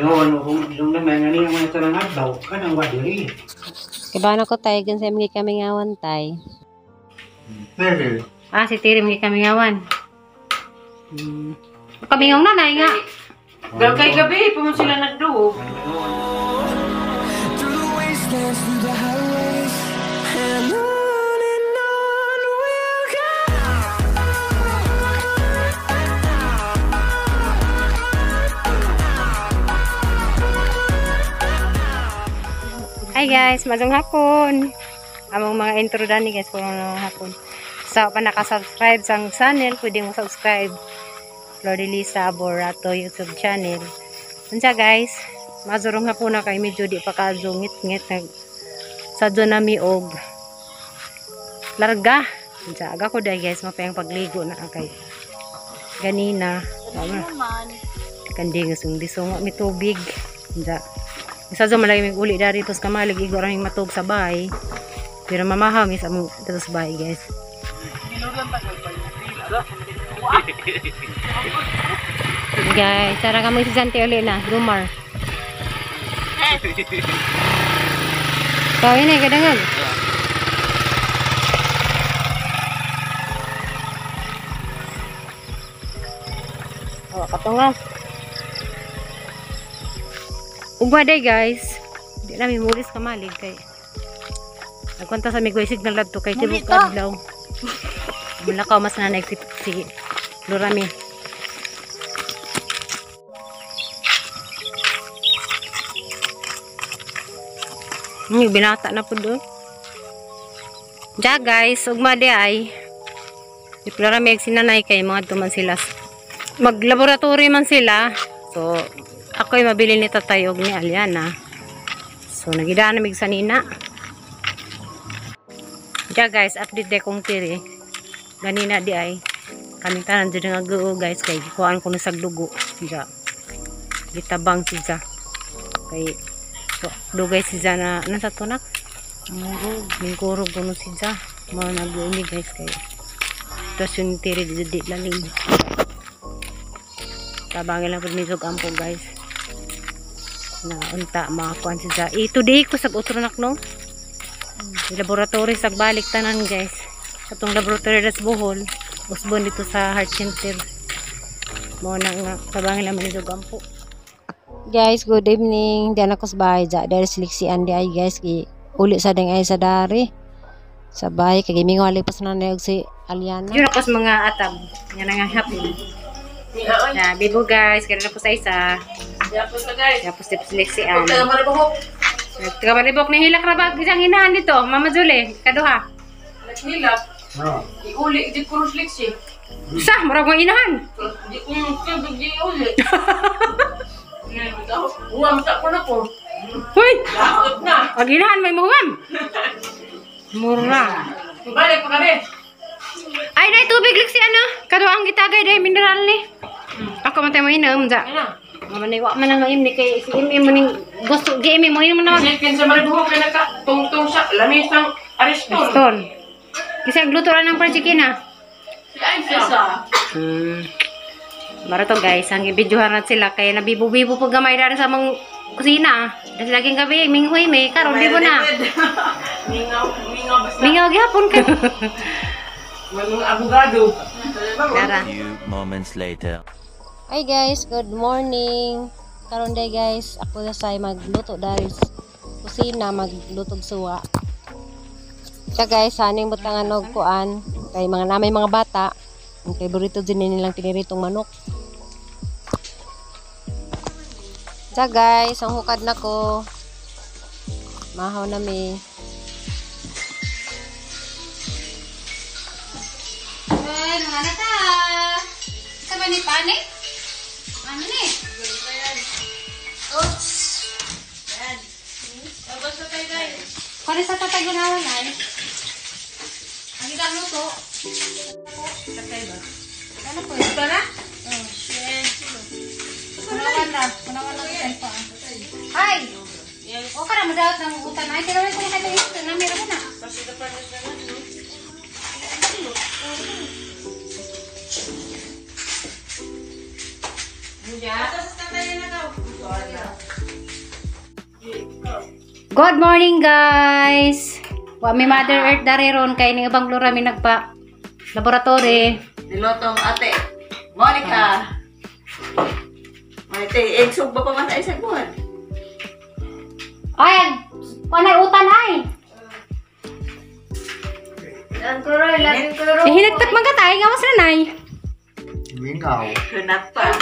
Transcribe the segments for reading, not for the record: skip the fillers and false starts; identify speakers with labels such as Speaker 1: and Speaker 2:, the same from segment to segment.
Speaker 1: Kamingawan kung nung naman nga niya mga tarang adlaw kanang wa diri.
Speaker 2: Kibana ko tay gan sa imong kamingawan tay.
Speaker 1: Pero
Speaker 2: Ah, si Tiri mga kamingawan. Kamingong nanay nga.
Speaker 3: Kay gabi pa man sila nagduog.
Speaker 4: Through the wastelands, through the highways, and on we'll go.
Speaker 2: Hi guys, mazong hapon. Among mga intro dani guys kung ano hapon. Sa pa naka-subscribe sa channel, pwede mo subscribe. Flordelisa Borato YouTube channel. Unsa guys, mazurong hapon na kay medyo di pa kazungit-ngit nag sadyo na mi og larga. Unsa aga ko dai guys, mapayang pagligo na kay ganina. Kandi nga sung disungo mi tubig. Unsa isa zo malay mig uli dari tos kamalig igo raming matug sa bahay. Pero mamahaw mi sa among dito sa bahay guys. Guys, tara kami si Santi uli na, Gumar. Kawin na, kadangag. Awa katunga. Ugma day guys. Di namin mulis kamalig kay nagkwenta sa migway signal lab to kay tibok adlaw. Mulakaw mas nanay si Lorami. Binata na po doon. Ja guys, ugma di ay. Di Lorami sinanay kay mga tuman sila. Maglaboratory man sila. So ako'y mabili ni tatay og ni Aliana. So nagidaan na mig sanina. Ja guys, update de kong tiri. Ganina di ay kaming tanan jud nga guo guys kay gikuan ko sa dugo. Ja. Gitabang si Ja. Kay so, dugay si Ja na nasa tunak. Murog, mingkurog kuno si Ja. Mao nagguo ni guys kay tas yung tiri di di lalim. Tabangin lang pud mi og ampo guys. Na unta makakuan si Ja. Today ko sag otro nak no. Laboratory sag balik tanan guys. Atong laboratory das Bohol, usbon dito sa Heart Center. Mao na nga tabangin lang mi og ampo. Guys, good evening. Diyan ako sa bahay ja. Dere siliksian di ay guys gi uli sa ding ay sa dari. Sa bahay kay gimingaw lipas na og si Aliana. Yun ako sa mga atab. Yan nga hapon. Na, bibo guys, ganun na po sa isa.
Speaker 3: Yapos na guys.
Speaker 2: Tapos di siliksian.
Speaker 3: Taga Maribok.
Speaker 2: Taga ni hilak ra ba gisang inahan dito, Mama Julie, kaduha.
Speaker 3: Naghilak.
Speaker 1: No.
Speaker 3: Iuli di ko liksi.
Speaker 2: Sa, murag mo inahan.
Speaker 3: Di ko tubig di uli. Uwam sa ko na ko.
Speaker 2: Hoy,
Speaker 3: Daot na.
Speaker 2: ang inahan may muhuam. Mura.
Speaker 3: Balik pa kami.
Speaker 2: Ay, dai tubig liksi ano. Kaduha ang gitagay dai mineral ni. Ako man tayo mo inom ja.
Speaker 3: Ano?
Speaker 2: Mama ni wa man ang maim ni kay si im mo ning gusto gi im mo inom na.
Speaker 3: Silkin sa Maribok kay naka tungtong sa lamisang ariston.
Speaker 2: Stone. Kasi ang luto ra ng fried chicken ah.
Speaker 3: Si Aisha.
Speaker 2: Mara to guys, ang ibidyohan na sila kay nabibo-bibo pag gamay dari sa mga kusina. Dahil laging gabi, minghoy may karon bibo na.
Speaker 3: Mingaw, mingaw basta.
Speaker 2: Mingaw gyapon kay.
Speaker 3: May mga abogado.
Speaker 2: Tara.
Speaker 5: Few moments later.
Speaker 2: Hi guys, good morning. Karon day guys, ako na say magluto dari kusina, maglutog suwa. Siya guys, saning butangan og kuan kay mga namay mga bata. Ang favorito din nilang piniritong manok. Siya guys, ang hukad na ko. Mahaw na mi. Ay, mga nata. Sa ba ni pani? Ano ni? Oops.
Speaker 3: Tapos na tayo guys.
Speaker 2: Kung sa tatay gunawan ay. Ang itang luto.
Speaker 3: Tatay ba?
Speaker 2: Ano po?
Speaker 3: Ito na?
Speaker 2: Oh. Kunawan na. Kunawan na sa pa. Ay! O ka na, madawat ng utan. Ay, kailangan ko na kayo ito. Namira ko na.
Speaker 3: Tapos tatay na daw.
Speaker 2: Good morning, guys! Wa mi Mother Earth dari ron kay ning ubang lura mi nagpa laboratory.
Speaker 6: Nilotong ate. Monica. Monica, egg soup ba pa man ay sa buwan?
Speaker 2: Ay, panay utan ay. Hinagtak man ka tayo nga mas nanay.
Speaker 1: Mingaw.
Speaker 6: Kunat pa.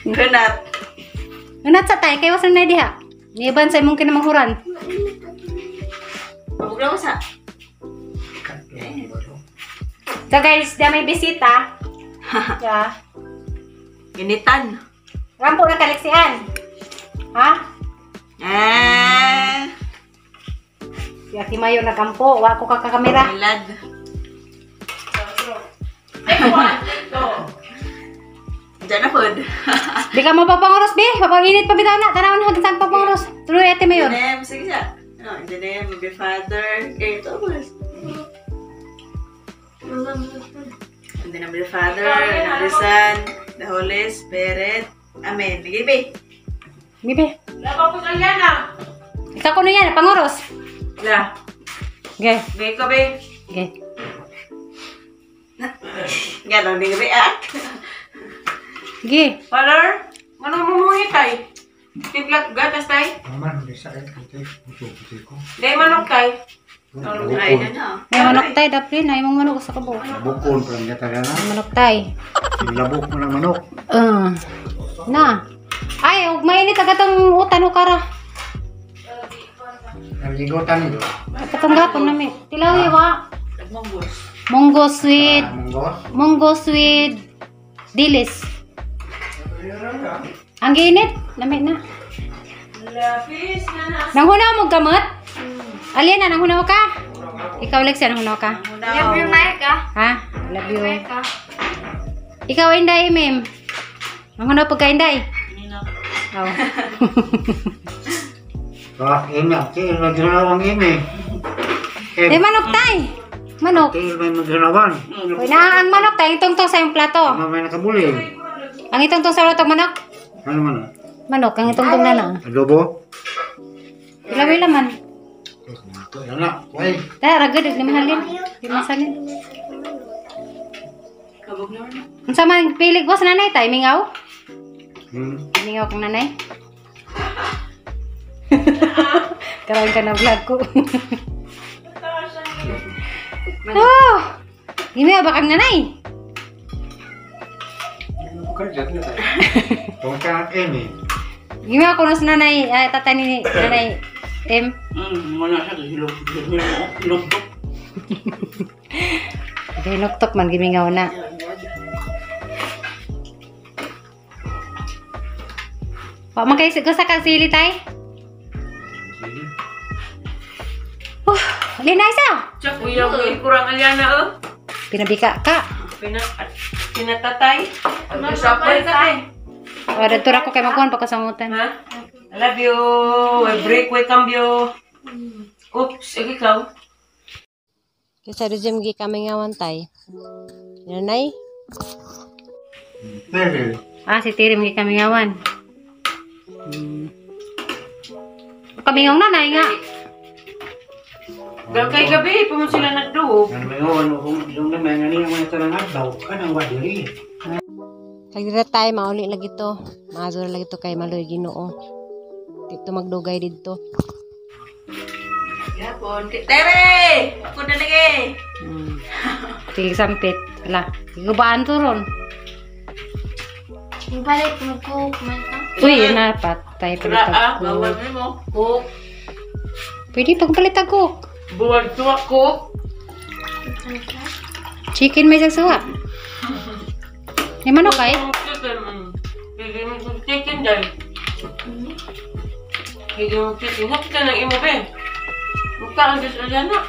Speaker 6: Kunat.
Speaker 2: Ngunat sa tayo kay was nanay diha. Niban sa imong kinamanghuran.
Speaker 6: Pabog na ko sa.
Speaker 2: So guys, di may bisita. Yeah.
Speaker 6: Ginitan.
Speaker 2: Rampo na kaleksian. Ha?
Speaker 6: Ah.
Speaker 2: Si Ate Mayo nagampo, wa ko kakakamera.
Speaker 6: Milad. Diyan na food.
Speaker 2: Di ka mapapanguros, be. Papanginit pa bitaw na. Tanaw na hanggang saan papanguros. Tuloy, Ate Mayor.
Speaker 6: In the name, sige siya. Ano, in the name of the Father, eh, Thomas. In the name of the Father, and of the Son, the Holy Spirit. Amen. Sige, be.
Speaker 2: Bibi.
Speaker 3: Labaw ko sa Aliana.
Speaker 2: Ikaw kuno yan, panguros.
Speaker 3: La.
Speaker 2: Okay.
Speaker 3: Be ko be.
Speaker 2: Okay.
Speaker 6: Ganon, di be, ah.
Speaker 2: Sige.
Speaker 3: Father, ano mumuhi tay? Tiglag gatas tay?
Speaker 1: Naman, di sa akin. Puti, puti, puti ko.
Speaker 3: Day manok tay.
Speaker 6: Ay,
Speaker 1: Bukon.
Speaker 6: ano.
Speaker 2: May manok tay, daplin. Ay, mong manok sa kabo.
Speaker 1: Bukon, parang gata na.
Speaker 2: May manok tay.
Speaker 1: Labok mo ng manok.
Speaker 2: Na. Ay, ug mainit agad ang utan o kara.
Speaker 1: Ang ligotan nito.
Speaker 2: Katong gapon nami. Tilaw wa.
Speaker 6: Nagmonggos.
Speaker 2: Munggos with
Speaker 1: Munggos.
Speaker 2: munggos with dilis. Ang ginit, lami na.
Speaker 3: Lapis na na.
Speaker 2: Nanghuna mo gamot? Alien na, nanghuna ka? Ikaw, Lexia, nanghuna ka?
Speaker 6: Love you,
Speaker 2: Ha? Love you. Ikaw, Inday, ma'am. Nanghuna pagka, Inday. Oh.
Speaker 1: Ah, ina. Tiil na ginawang ini.
Speaker 2: Eh, manok tay. Manok.
Speaker 1: Tiil may maginawan.
Speaker 2: Uy, na, ang manok tay, itong tong sa iyong plato.
Speaker 1: Ano may nakabuli?
Speaker 2: Ang itong tong sa lotong manok.
Speaker 1: Ano man?
Speaker 2: Manok, ang itong tong na na.
Speaker 1: Adobo?
Speaker 2: Ilaw man.
Speaker 1: Ito, yan na. Uy.
Speaker 2: Tara, ragad, lima halin. Lima salin.
Speaker 6: Kabog na.
Speaker 2: Ang sama, pilig boss, nanay tay, mingaw? Mingaw kang nanay? Karoon ka na vlog ko. Oh! Gimi ba kang nanay?
Speaker 1: Kung ka ini.
Speaker 2: Gimi ako na sa nanay, ay, tatay ni nanay M.
Speaker 1: Wala siya. Hilog. Hilog.
Speaker 2: Hinuktok man, gimingaw na. Wa man kay gusto kang sili tay? Oh, Lina isa.
Speaker 3: Tsak, uyaw ko kurang Aliana oh.
Speaker 2: Pinabika ka.
Speaker 3: Pina pinatatay. Sapay ka tay.
Speaker 2: O, dadtura ko kay magkuhan pagkasangutan.
Speaker 3: Ha? I love you. We break, we cambio. Oops, ikaw.
Speaker 2: Kaysa do gi kami ngawan tay. Nanay?
Speaker 1: Pero.
Speaker 2: Ah, si Tirim gi kami ngawan. Kami ngong nanay nga.
Speaker 3: Dahil kay gabi, pumun sila nagduog.
Speaker 1: Ano may ano kung yung naman nga niya mga tarang adlaw kanang wadiri.
Speaker 2: Kag dira tayo mauli lagi to. Maazor lagi to kay maloy Ginoo. Dito magdugay didto.
Speaker 6: Yapon. Tere! Ako na lagi.
Speaker 2: Sige sampit. Ala, gubaan to ron.
Speaker 7: Balik mo ko, man ka.
Speaker 2: Uy, na patay
Speaker 3: Wala
Speaker 2: palit
Speaker 3: ah,
Speaker 2: ako.
Speaker 3: bawal mo. Cook.
Speaker 2: Pwede pagpalit ako.
Speaker 3: Buwag tuwa cook.
Speaker 2: Chicken may sagsuwa. May manok ay.
Speaker 3: Chicken. Bigyan mo yung chicken dahil. Bigyan mo chicken. Nakita ng imo be. Mukha ang Diyos Aliana.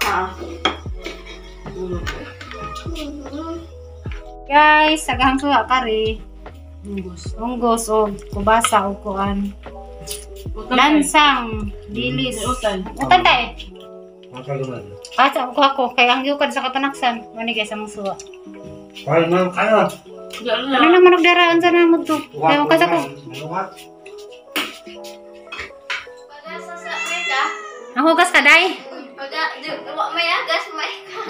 Speaker 6: Ah.
Speaker 2: Guys, sagahang suwa pare. Munggos. Munggos o kubasa o kuan. Lansang, dilis.
Speaker 3: Utan.
Speaker 2: Utan tayo.
Speaker 1: Makaluman.
Speaker 2: Ah, sa ako ako kay ang yukad sa kapanaksan. Mani guys among suwa.
Speaker 1: Wala man kayo.
Speaker 2: Ano naman nagdaraan sa namod to? Kaya ka sa ko.
Speaker 1: Maluwag.
Speaker 7: Pag sa sa may ka.
Speaker 2: Ang hugas ka day.
Speaker 7: Pag di wa may agas may ka.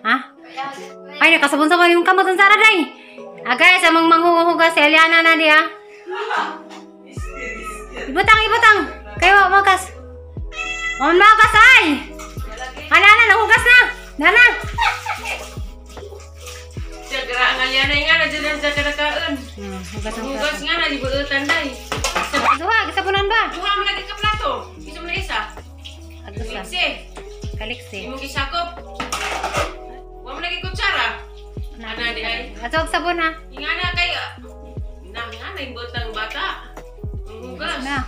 Speaker 2: Ha?
Speaker 7: May agas may.
Speaker 2: Ay, nakasabon-sabon yung kamot sa day. Ah, guys, among manghuhugas si Eliana na di ah. Ibutang, ibutang. Kayo, magas. On magas ay. Ana na, nahugas na. Nana.
Speaker 3: Siya gara ang alyana nga na dyan sa kadakaon.
Speaker 2: Hugas ang
Speaker 3: Hugas nga na di buutan day.
Speaker 2: Duha, gisabunan ba?
Speaker 3: Duha mo lagi ka plato. Isa mo na isa.
Speaker 2: Ato sa
Speaker 3: Kaliksi.
Speaker 2: kaliksi.
Speaker 3: Imong gisakop. Wa mo lagi kutsara. Ana di ay.
Speaker 2: Ato og sabon ha.
Speaker 3: Nga na kay na nga na imbot ng bata. Ang hugas.
Speaker 2: Na.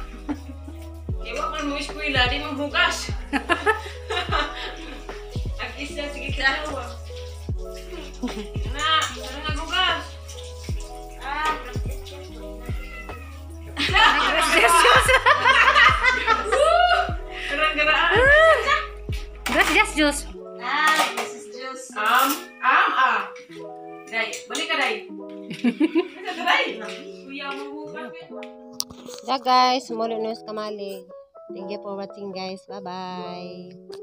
Speaker 3: Kaya wa man mo eskwela, di mo hugas. Ang isa, sige dalawa. Na, tara nga hugas.
Speaker 7: Ah,
Speaker 3: Karang garaan.
Speaker 2: Gracias, Diyos.
Speaker 6: Ah, this is juice.
Speaker 3: Am, ah. Day, balik ka, day. Ano ka, day? Kuya, mahugas.
Speaker 2: Yeah, guys, muli nos kamalig. Thank you for watching, guys. Bye-bye.